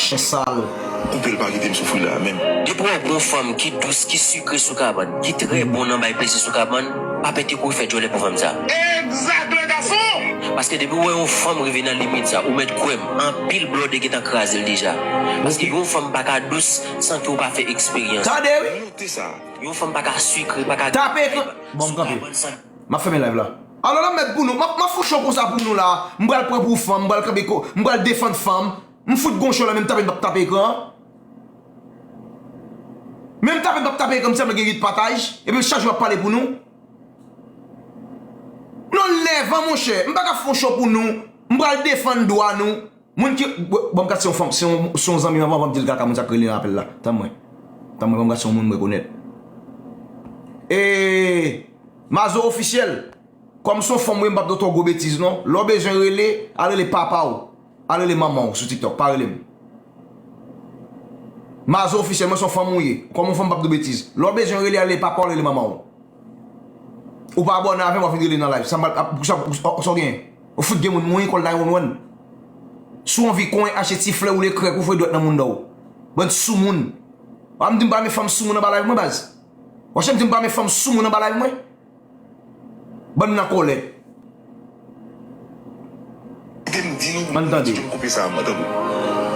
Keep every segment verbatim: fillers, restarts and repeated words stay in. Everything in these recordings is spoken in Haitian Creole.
Chen sal. Koupe l, pa kite m soufri la menm. Depi w wè yon fanm ki dous, ki sikre sou kabann, ki trè bon nan bay plezi sou kabann, pa pete kouri fè djòlè pou fanm sa. Egzak, le gason! Paske depi w wè yon fanm rive nan limit sa, ou mèt kwè m, anpil blòdè gentan kraze l deja. Paske yon fanm pa ka dous san ke w pa fè eksperyans. Tande, wi. Note sa. Yon fanm pa ka sikre, pa ka... Tape ekran. Bon, m kanpe. M ap fèmen live la. Alò, la, m mèt pou nou. M ap, m ap fè show konsa pou nou la. M pral pran pou fanm, m pral kanpe ko, m pral defann fanm. M fout gon show la, men m tape, m p ap tape ekran an. Men m tape, m p ap tape ekran, m sèlman gen uit pataj. Epi chak jou m ap pale pou nou. Nou lèvan, monchè. M pa ka fè yon show pou nou. M pral defann dwa nou. Moun ki, bon, bon, m gad se yon fanm, se yon, se yon zanmi m, avan, avan m di l kaka, moun sa k rele nan apèl la. Tann mwen. Tann mwen, bon, m gad se yon moun m rekonèt. E, Mazo Ofisyèl. Kòm se yon fanm, wi, m p ap di w twò gwo betiz, non. Lè w bezwen rele, al rele papa w. Al rele manman w sou TikTok. Pa rele m. Mazo Ofisyèl, mwen se yon fanm ou ye. Kòm yon fanm, m p ap di w betiz. Lè w bezwen rele, al rele papa w, al rele manman w. Ou pa abòne avè m, w ap vin rele nan live. Sa m pral, ap, sa, sa w gen? Ou fout gen moun mouri kòl nine one one. Si w anvi konyen, achte ti flè, woule krèk, ou voye dwèt nan mounda w. Bann soumoun. W ap di m pa renmen fanm soumoun anba live mwen, baz. W ap janm di m pa renmen fanm soumoun anba live mwen? Bann nan kòlè. Kite m di nou, ann tande. Koupe sa, ann tande.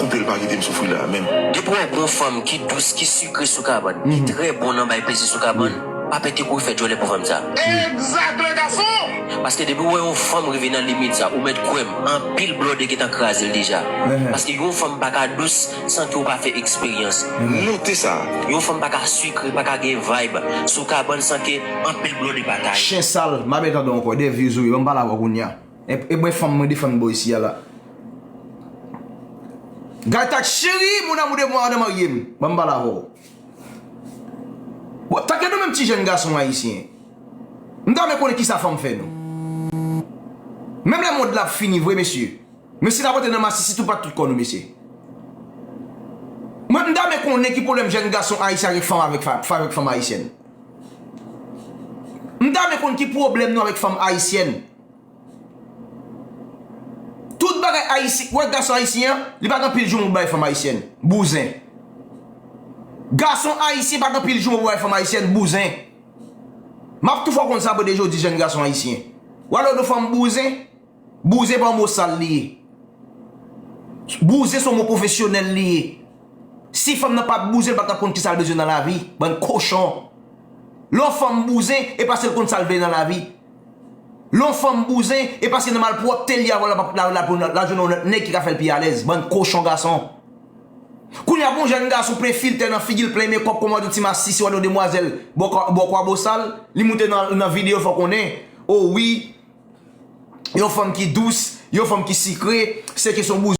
Koupe l, pa kite m soufri la menm. Depi w wè yon fanm ki dous, ki sikre sou kabann, ki trè bon nan bay plezi sou kabann, pa pete kouri fè djòlè pou fanm sa. Egzak, le gason! Paske depi w wè yon fanm rive nan limit sa, ou mèt kwè m, anpil blòdè gentan kraze l deja. Paske yon fanm pa ka dous san ke w pa fè eksperyans. Note sa. Yon fanm pa ka sikre, pa ka gen vibe sou kabann san ke anpil blòdè pa ta. Chen sal, m ap tande w ankò, de views ou ye, ban m pale avè w kounye a. E, e mwen fanm mwen defann bò isi a la. Gaytak cheri, mon amour de moi, ann marye m. Ban m pale avè w. Bon, tanke nou menm ti jèn gason ayisyen, m ta renmen konnen kisa fanm fè nou. Menm lè mond la ap fini vre, mesye. Mesye ta pote nan masisi tou pa tout kò nou, mesye. Mwen, m ta renmen konnen ki pwoblèm jèn gason ayisyen avèk fanm, avèk fa-, avèk fanm ayisyèn. M ta renmen konn ki pwoblèm nou avèk fanm ayisyèn. Tout bagay ayisyen, wè gason ayisyen an, li pa gen pil jou pou bay fanm ayisyèn. Bouzen. Gason ayisyen pa gen pil jou pou bay fanm ayisyèn, bouzen. M ap tou fè w konn sa, bò de jodi, jèn gason ayisyen. W al wè yon fanm bouzen, bouzen pa yon mo sal li ye. Bouzen se yon mo pwofesyonèl li ye. Si fanm nan pa t bouzen, l pa t ap konn kisa l bezwen nan lavi. Bann kochon. Lè yon fanm bouzen, e paske l konn sa l vle nan lavi. Lè yon fanm bouzen, e paske nan malpwòpte l ye, avan l ap, l ap, l ap, l ap jwenn yon lòt nèg ki ka fè l pi alèz. Bann kochon gason. Kounye a, gon jèn gason plen filtè nan figi l, plen mekòp, kòman w di yon ti masisi, w di yon demwazèl bò kwa, bò kwa bosal, li moute nan, nan videyo, fè w konnen, o wi, yon fanm ki dous, yon fanm ki sikre, se kesyon bouzen.